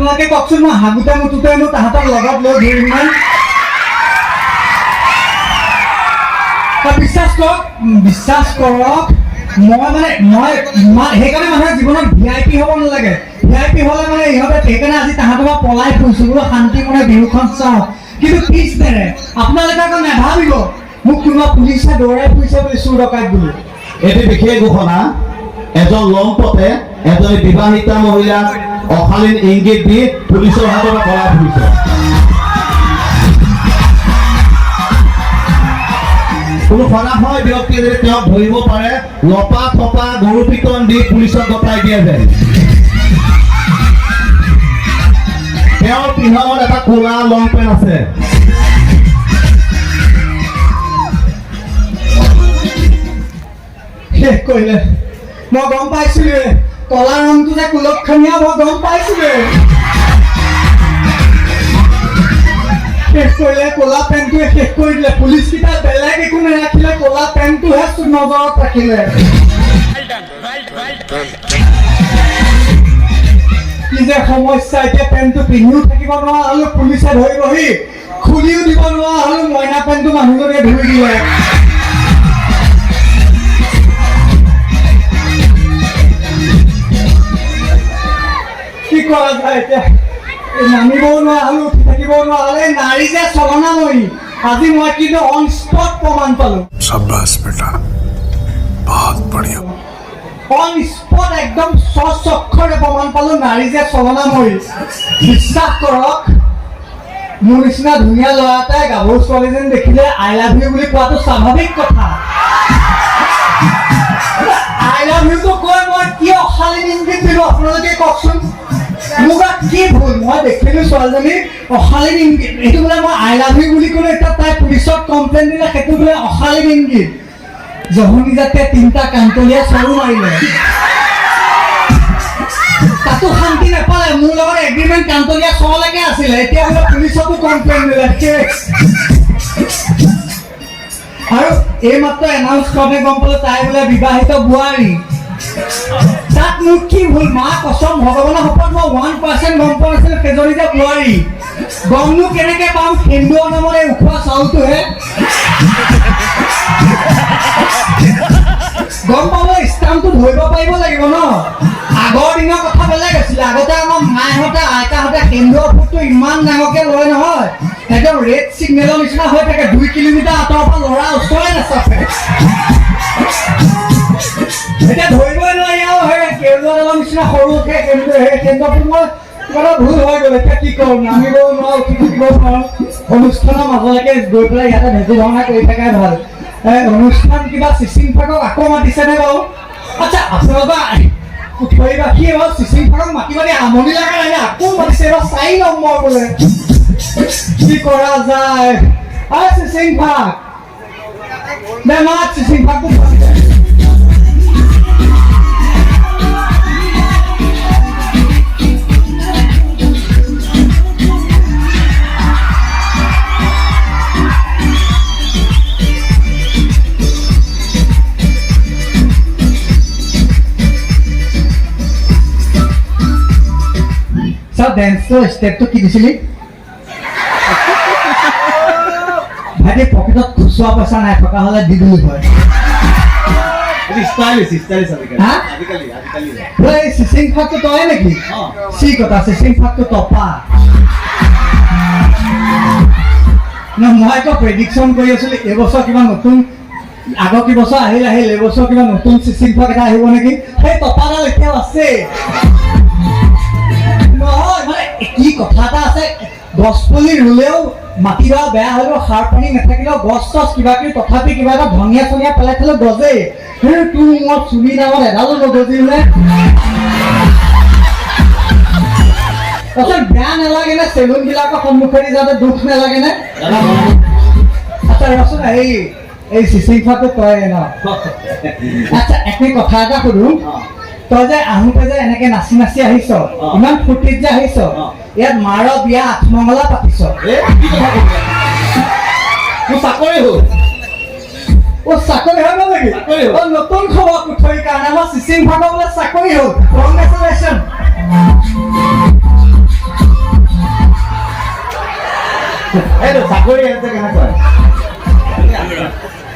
আপোনালোকে কওকচোন, মই হাগোতে মুতোতেনো তাহাঁতক লগত লৈ ঘূৰিম নে? বিশ্বাস কৰক, বিশ্বাস কৰক, মই মানে মই সেইকাৰণে মানুহে জীৱনত ভিআইপি হ'ব নালাগে। ভিআইপি হ'লে মানে ইহঁতে, সেইকাৰণে আজি তাহাঁতৰ পৰা পলাই ফুৰিছো, বোলো শান্তি মনে বিহুখন চাওঁ। কিন্তু পিছ নেৰে। আপোনালোকে আকৌ নাভাবিব মোক কোনোবা পুলিচে দৌৰাই ফুৰিছে বুলি, চোৰ ডকাইত বুলি। এটি বিশেষ ঘোষণা। এজন লম্পটে এজনী বিবাহিতা মহিলাক অশালীন ইংগিত দি পুলিচৰ হাতৰ পৰা পলাই ফুৰিছে। কোনো সদাশয় ব্যক্তিয়ে যদি তেওঁক ধৰিব পাৰে, লপা থপা গৰু পিটন দি পুলিচক গতাই দিয়া যায়। তেওঁৰ পিন্ধনত এটা ক'লা লং পেণ্ট আছে। শেষ কৰিলে। মই গম পাইছিলোৱে, কলা ৰংটো যে কুলক্ষণীয়া, মই গম পাইছিলোৱে। শেষ কৰিলে, ক'লা পেণ্টটোৱে শেষ কৰি দিলে। পুলিচকেইটা বেলেগ একো নাৰাখিলে, ক'লা পেণ্টটোহে নজৰত ৰাখিলে। কি যে সমস্যা! এতিয়া পেণ্টটো পিন্ধিও থাকিব নোৱাৰা হ'লো, পুলিচে ধৰিবহি। খুলিও দিব নোৱাৰা হ'লো, মইনা পেণ্টটো মানুহজনীয়ে ধুই দিলে। কি কৰা যায় এতিয়া? এই নামিবও নোৱাৰা হ'লো, উঠি থাকিবও নোৱাৰা হ'লো। এই নাৰী যে চলনাময়ী, আজি মই কিন্তু অন স্পট প্ৰমাণ পালো। शाबाश बेटा, बहुत बढ़िया। অন স্পট একদম স্বচক্ষৰে প্ৰমাণ পালো, নাৰী যে চলনাময়ী। বিশ্বাস কৰক, মোৰ নিচিনা ধুনীয়া ল'ৰা এটাই গাভৰু ছোৱালীজনী দেখিলে "I love you" বুলি কোৱাটো স্বাভাৱিক কথা। আই লাভ ইউটো কৈ মই কি অশালীন ইংগিত দিলো, আপোনালোকে কওকচোন? মোৰ গাত কি ভুল? মই দেখিলো ছোৱালীজনী, অশালীন ইংগিত এইটো বোলে মই "I love you" বুলি ক'লো, এতিয়া তাই পুলিচত কমপ্লেইন দিলে, সেইটো বোলে অশালীন ইংগিত। জহনী জাতে তিনিটা কাণতলীয়া চৰো মাৰিলে, তাতো শান্তি নাপালে। মোৰ লগত এগ্ৰিমেণ্ট কাণতলীয়া চৰলৈকে আছিলে, এতিয়া বোলে পুলিচতো কমপ্লেইন দিলে। শেষ। আৰু এইমাত্ৰ এনাউন্স কৰোঁতে গম পালো, তাই বোলে বিবাহিত বোৱাৰী। তাত মোৰ কি ভুল? মা কচম, ভগৱানৰ শপত, মই 1% গম পোৱা নাছিলো সেইজনী যে বোৱাৰী। গমনো কেনেকে পাম? সেন্দুৰৰ নামৰ এই উখোৱা চাউলটোহে গম পাব। ষ্টাম্পটো ধৰিব পাৰিব লাগিব ন। আগৰ দিনৰ কথা বেলেগ আছিলে। আগতে আমাৰ মাহঁতে, আইতাহঁতে সেন্দুৰৰ ফুটটো ইমান ডাঙৰকে লয় নহয়, একদম ৰেড চিগনেলৰ নিচিনা হৈ থাকে। 2 কিলোমিটাৰ আঁতৰৰ পৰা ল'ৰা ওচৰে নাচাপে। এতিয়া ধৰিবই নোৱাৰি আৰু সেই কেৰুৱাডালৰ নিচিনা সৰুকে সেন্দুৰ, সেই সেন্দুৰটো। মই কিবা এটা ভুল হৈ গ'ল। এতিয়া কি কৰোঁ? নামিবও নোৱাৰোঁ, উঠি থাকিবও নোৱাৰোঁ। অনুষ্ঠানৰ মাজলৈকে গৈ পেলাই ইয়াতে ভেকু ভাওনা কৰি থকাই ভাল। এই অনুষ্ঠান কিবা চিচিং ফাকক আকৌ মাতিছেনে বাৰু? আচ্ছা, আপোনালোকৰ কুঠৰীবাসী এবাৰ চিচিং ফাকক মাতি মাতি আমনি লগা নাই নে? আকৌ মাতিছে এবাৰ 4 নম্বৰ বোলে। কি কৰা যায়? আ চিচিং ফাক দে, মাত। চিচিং ফাকটো মাতিছে। চাও, ডেন্সৰ ষ্টেপটো কি দিছিলি? ভাইটি, পকেটত খুচুৰা পইচা নাই, থকা হ'লে দি দিলো হয়। ষ্টাইলিছ, ষ্টাইলিছ আজিকালি। হা? আজিকালি আজিকালি। ঐ, চিচিং ফাকটো তই নেকি? অ। চি কথা, চিচিং ফাকটো টপা ন। মই আকৌ প্ৰেডিকশ্যন কৰি আছিলো, এইবছৰ কিবা নতুন, আগৰ কেইবছৰ আহিল আহিল, এইবছৰ কিবা নতুন চিচিং ফাক এটা আহিব নেকি। সেই টপাডাল এতিয়াও আছে। নহয় মানে কি কথা এটা আছে, গছ পুলি ৰুলেও মাটিডৰা বেয়া হ'লেও, সাৰ পানী নাথাকিলেও, গছ চছ কিবা কিবি, তথাপি কিবা এটা ধনিয়া চনিয়া পেলাই থ'লেও গজেই। সেই তোৰ মই চুলি নামত এডালো নগজিলে। তাৰপিছত বেয়া নালাগে নে? চেলুন বিলাকৰ সন্মুখেদি যাওঁতে দুখ নালাগে নে? আচ্ছা ৰচোন, এই চিচিং খোৱাটো তই ন? আচ্ছা, একে কথা এটা সুধো। তই যে আহোঁতে যে এনেকে নাচি নাচি আহিছ, ইমান ফূৰ্তিত যে আহিছ, ইয়াত মাৰ বিয়া আঠমঙলা পাতিছ? এ, কি কথা কবি? মোৰ চাকৰি হ'ল। অ, চাকৰি হৈ গ'ল নেকি? চাকৰি হ'ল। অ, নতুন খবৰ কুঠৰীৰ কাৰণে, আমাৰ চিচিং ফাকৰ বোলে চাকৰি হ'ল। কংগ্ৰেচুলেশ্যন। এইটো চাকৰি আহিছে কেনেকুৱা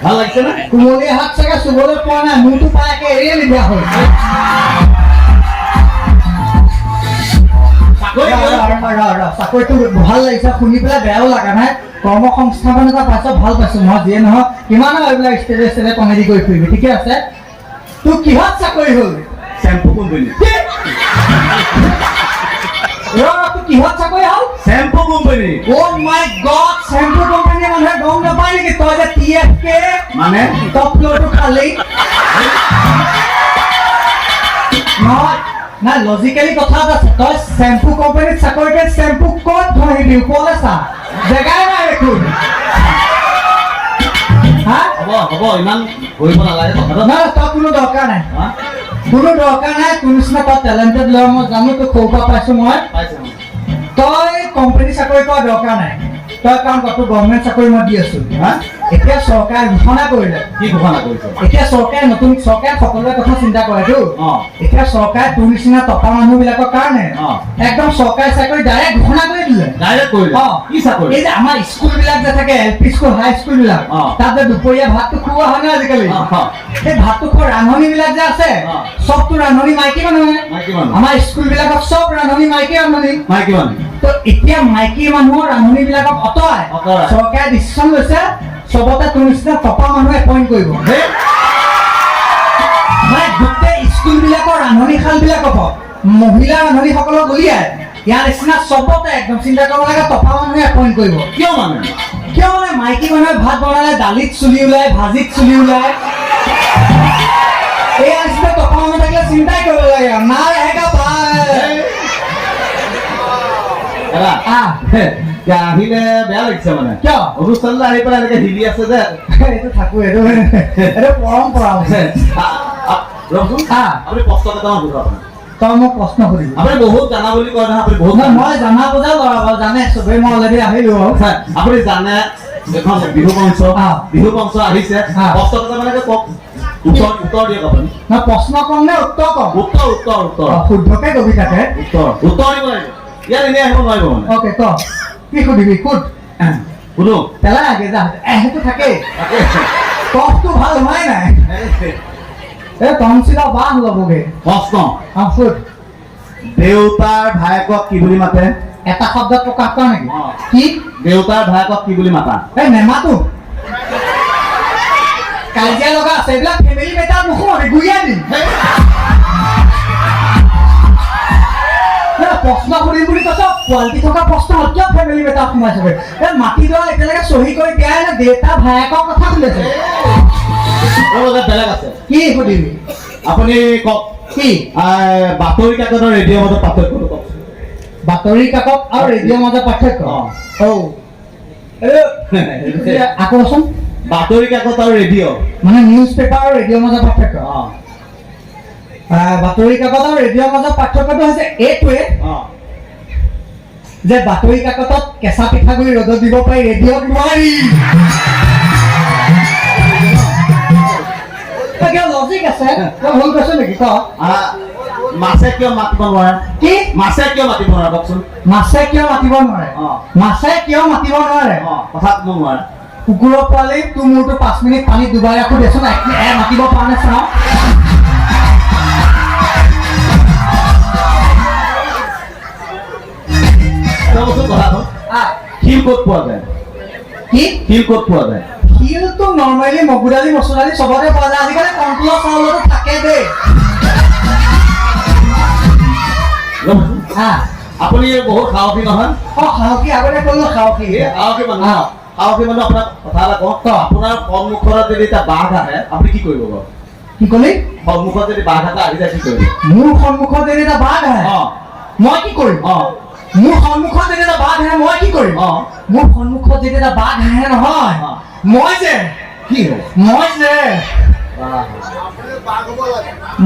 ভাল লাগিছে নে? কুমলীয়া হাত চাগে চুবলৈ পোৱা নাই, মোৰটো পাই একে এৰিয়ে নিদিয়া হ'ল। চাকৰি ৰ, ৰ, ৰ, ৰ, চাকৰিটো ভাল লাগিছে শুনি পেলাই, বেয়াও লগা নাই। কৰ্ম সংস্থাপন এটা পাইছ, ভাল পাইছো মই। যিয়ে নহওক, কিমান আৰু এইবিলাক ষ্টেজে ষ্টেজে কমেডি কৰি ফুৰিবি। ঠিকে আছে। তোৰ কিহত চাকৰি হ'ল? Shampoo company. কি? ৰ, ৰ, তোৰ কিহত চাকৰি হ'ল? Shampoo company. অ' মাই গড, শ্বেম্পু কোম্পানীৰ মানুহে গম নাপায় নেকি তই যে টিএফকে? মানে? টপ ফ্ল'ৰটো খালী নহয়। নাই, লজিকেলি কথা এটা আছে। তই শ্বেম্পু কোম্পানীত চাকৰি কৰি শ্বেম্পু ক'ত ঘঁহিবি? ওপৰলৈ চা, জেগাই নাই দেখোন। হা? হ'ব হ'ব, ইমান কৰিব নালাগে কথাটো। নহয়, তই কোনো দৰকাৰ নাই। হা? কোনো দৰকাৰ নাই। তোৰ নিচিনা তই টেলেণ্টেড ল'ৰা মই জানো, তোক সৰুৰ পৰা পাইছো মই। পাইছে। তই কোম্পানী চাকৰি কৰা দৰকাৰ নাই। তই কাম কৰ, তোৰ গভৰ্ণমেণ্ট চাকৰি মই দি আছো। হা? এতিয়া চৰকাৰে ঘোষণা কৰিলে। কি ঘোষণা কৰিছে? এতিয়া চৰকাৰে, নতুন চৰকাৰে সকলোৰে কথা চিন্তা কৰেতো। এতিয়া চৰকাৰে তোৰ নিচিনা টকা মানুহ বিলাকৰ কাৰণে একদম চৰকাৰী চাকৰি ডাইৰেক্ট ঘোষণা কৰি দিলে। ডাইৰেক্ট কৰিলে? অ। কি চাকৰি? এই যে আমাৰ স্কুল বিলাক যে থাকে, এলপি স্কুল, হাই স্কুল বিলাক, তাত যে দুপৰীয়া ভাতটো খুওৱা হয় ন আজিকালি, অ, অ। সেই ভাতটো খোৱা ৰান্ধনী বিলাক যে আছে, চবতো ৰান্ধনী মাইকী মানুহে। মাইকী মানুহ। আমাৰ স্কুল বিলাকত চব ৰান্ধনী মাইকী ৰান্ধনী। মাইকী মানুহ। তো এতিয়া মাইকী মানুহৰ ৰান্ধনী বিলাকক আঁতৰাই আঁতৰাই। চৰকাৰে ডিচিশ্যন লৈছে, চবতে তোৰ নিচিনা টপা মানুহ এপইণ্ট কৰিব। হে? মানে গোটেই স্কুল বিলাকৰ ৰান্ধনীশাল বিলাকক মহিলা ৰান্ধনীসকলক উলিয়াই ইয়াৰ নিচিনা চবতে একদম চিন্তা কৰিব লাগে, টপা মানুহে এপইণ্ট কৰিব। কিয় মানে? কিয় মানে, মাইকী মানুহে ভাত বনালে দালিত চুলি ওলায়, ভাজিত চুলি ওলায়। এই নিচিনা টপা মানুহ থাকিলে চিন্তাই কৰিব লাগে না ৰেহেগা পাই। দাদা, আহ। এতিয়া আহিলে বেয়া লাগিছে মানে। কিয়? অনুষ্ঠানলৈ আহি পেলাই এনেকে হিলি আছে যে। এইটো থাকো, এইটো এইটো পৰম্পৰা মানে। ৰ'বচোন। আহ। আপুনি প্ৰশ্ন কেইটামান সোধক আপোনাক। তই মোক প্ৰশ্ন সুধিবি? আপুনি বহুত জানা বুলি কয় নহয়, আপুনি বহুত নহয়, জানে। মই জানা বুজা ল'ৰা বাৰু, জানে চবেই, মই অলৰেডি আহিলো আৰু। আপুনি জানে এখন বিহু মঞ্চ, বিহু মঞ্চ আহিছে। প্ৰশ্ন কেইটামানকে কওক, উত্তৰ উত্তৰ দিয়ক আপুনি। নহয়, প্ৰশ্ন কম নে উত্তৰ কম? উত্তৰ, উত্তৰ, উত্তৰ। অ, শুদ্ধকে কবি তাতে। উত্তৰ, উত্তৰ দিব লাগিব। ইয়াত এনেই আহিব নোৱাৰিব মানে। অ'কে, ক, কি সুধিবি সুধ। শুনো। পেলাই আগে যা। এ, সেইটো থাকেই। তাকে। কফটো ভাল হোৱাই নাই, এই টনচিলৰ বাহ ল'বগে। প্ৰশ্ন। অ, সুধ। দেউতাৰ ভায়েকক কি বুলি মাতে? এটা শব্দত প্ৰকাশ কৰা নেকি? অ। কি? দেউতাৰ ভায়েকক কি বুলি মাতা? এই নেমাতো, কাজিয়া লগা আছে। এইবিলাক ফেমিলি মেটাৰ নোসোমাবি, গুৰিয়াই দিম। না, প্ৰশ্ন সুধিম বুলি কৈছ, কোৱালিটি থকা প্ৰশ্ন হ'ল, কিয় ফেমিলি মেটাৰ সোমাইছগৈ? এই মাটিডৰা এতিয়ালৈকে চহী কৰি দিয়াই নাই, দেউতা ভায়েকৰ কথা সুধিছে। ৰ'ব, এটা বেলেগ আছে। কি সুধিবি? আপুনি কওক। কি? বাতৰি কাকত আৰু ৰেডিঅ'ৰ মাজত পাৰ্থক্যটো কওক। বাতৰি কাকত আৰু ৰেডিঅ'ৰ মাজত পাৰ্থক্য? অ। অ, আকৌ কচোন। বাতৰি কাকত আৰু ৰেডিঅ'। মানে নিউজ পেপাৰ আৰু ৰেডিঅ'ৰ মাজত পাৰ্থক্য? অ। বাতৰি কাকত আৰু ৰেডিঅ'ৰ মাজত পাৰ্থক্যটো হৈছে এইটোৱে যে বাতৰি কাকতত কেঁচা পিঠাগুড়ি ৰ'দত দিব পাৰি, ৰেডিঅ'ত নোৱাৰি। তই কিবা লজিক আছে? তই ভুল কৈছ নেকি, ক। মাছে কিয় মাতিব নোৱাৰে? কি? মাছে কিয় মাতিব নোৱাৰে কওকচোন। মাছে কিয় মাতিব নোৱাৰে? অ। মাছে কিয় মাতিব নোৱাৰে? অ, কথা ক'ব নোৱাৰে। কুকুৰৰ পোৱালি, তোৰ মূৰটো 5 মিনিট পানীত ডুবাই ৰাখো দেচোন, মাতিব পৰা নে চাওঁ। কওকচোন কথাটো। শিল ক'ত পোৱা যায়? কি? শিল ক'ত পোৱা যায়? শিলটো নৰ্মেলি মগু দালি, মচুৰ দালি চবতে পোৱা যায়। আজিকালি কণ্ট্ৰলৰ চাউলতো থাকে দেই। ৰ'বচোন। আপুনি বহুত সাহসী নহয়? অ, সাহসী, আগতে ক'লো সাহসী। এই সাহসী মানুহ। সাহসী মানুহ, আপোনাক কথা এটা কওঁ। ক। আপোনাৰ সন্মুখত যদি এটা বাঘ আহে, আপুনি কি কৰিব বাৰু? কি ক'লি? সন্মুখত যদি বাঘ এটা আহি যায়, কি কৰিব? মোৰ সন্মুখত যদি এটা বাঘ আহে, মই কি কৰিম? অ। মোৰ সন্মুখত যদি এটা বাঘ আহে, মই কি কৰিম? অ। মোৰ সন্মুখত যদি এটা বাঘ আহে নহয়, মই যে কি হ'ল? মই যে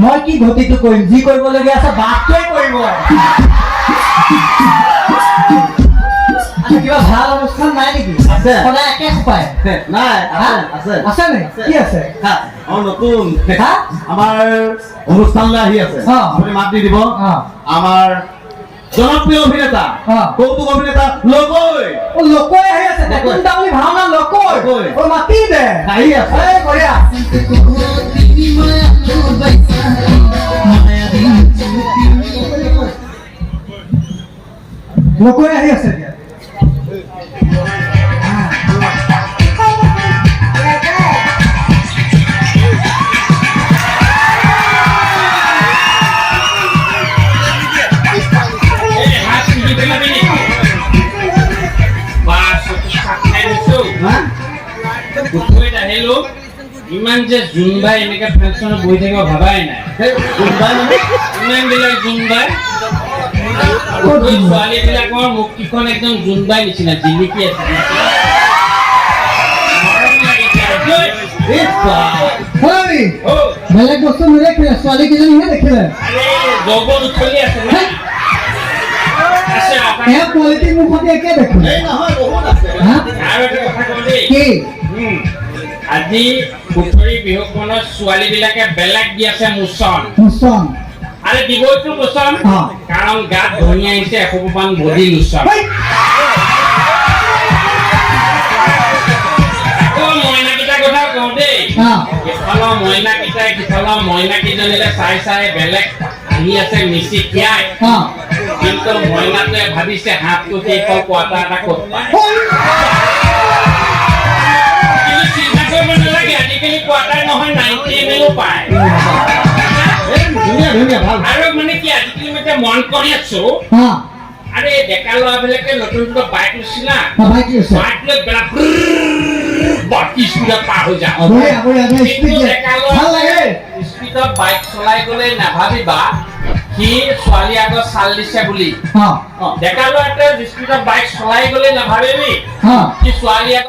মই কি ঘটিটো কৰিম? যি কৰিবলগীয়া আছে বাঘটোৱে কৰিব। আচ্ছা, কিবা ভাল অনুষ্ঠান নাই নেকি? আছে। সদায় একে সোপাই। নাই। হা? আছে, আছে। আছে নে? কি আছে? হা, আমাৰ নতুন হা? আমাৰ অনুষ্ঠানলৈ আহি আছে। আপুনি মাত দি দিব। আমাৰ জনপ্ৰিয় অভিনেতা, কৌতুক অভিনেতা লগৈ। অ, লোকৈ আহি আছে। টেটোন টাংলি ভাওনা লোকৈ। লোকৈ। অ, মাতি দে। আহি আছে। এই বঢ়িয়া। লোকৈ আহি আছে এতিয়া। এই হাত ছিগি পেলাবি নেকি? বা, চকু চাপ খাই গৈছো। হা? পুখুৰীত আহিলো, ইমান যে জোনবাই এনেকে ফাংচনত বহি থাকিব ভাবাই নাই। সেই কোনোবাই মানে ইমান বিলাক জোনবাই, ছোৱালী বিলাকৰ মুখকেইখন একদম জোনবাই নিচিনা জিলিকি আছে। মৰম লাগিছে আৰু। ঐ, এই বা, হেৰি, অ, বেলেগ বস্তু নেদেখিলে, ছোৱালী কেইজনীহে দেখিলে। আৰে যৌৱন উথলি আছে না? আছে। এয়া কোৱালিটি মুখতে একে দেখোন। এই নহয়, বহুত আছে। হা? আৰু এটা কথা কওঁ দেই। কি? আজি পুখুৰী বিহুখনত ছোৱালী বিলাকে বেলেগ দি আছে মোচন। মোচন। আৰে দিবইতো মোচন, কাৰণ গাত ঘঁহি আহিছে এসোপামান বডি লোচন। হেই! আকৌ মইনাকেইটাৰ কথা কওঁ দেই। ইফালৰ মইনাকেইটাই সিফালৰ মইনাকেইজনীলে চাই চাই বেলেগ আহি আছে মিচিকিয়াই। কিন্তু মইনাটোৱে ভাবিছে হাতটো সেইফাল কোৱাৰ্টাৰ এটা ক'ত পায়। হেই! কিন্তু চিন্তা কৰিব নালাগে, আজিকালি কোৱাৰ্টাৰ নহয়, 90 ml পায়। এই ধুনীয়া ধুনীয়া, ভাল। আৰু মানে কি, আজিকালি মই এতিয়া মন কৰি আছো, আৰু এই ডেকা ল'ৰাবিলাকে নতুন নতুন বাইক লৈছে না। বাইক লৈছে। বাইক লৈ বেলা বাকী স্পীডত পাৰ হৈ যাওঁ। বঢ়িয়া বঢ়িয়া, কিন্তু স্পীড ডেকা ভাল লাগে। ল'ৰা স্পীডত বাইক চলাই গ'লে নাভাবিবা সি ছোৱালী আগত চাল দিছে বুলি। ডেকা ল'ৰাটোৱে স্পীডত বাইক চলাই গ'লে নাভাবিবি সি ছোৱালী আগত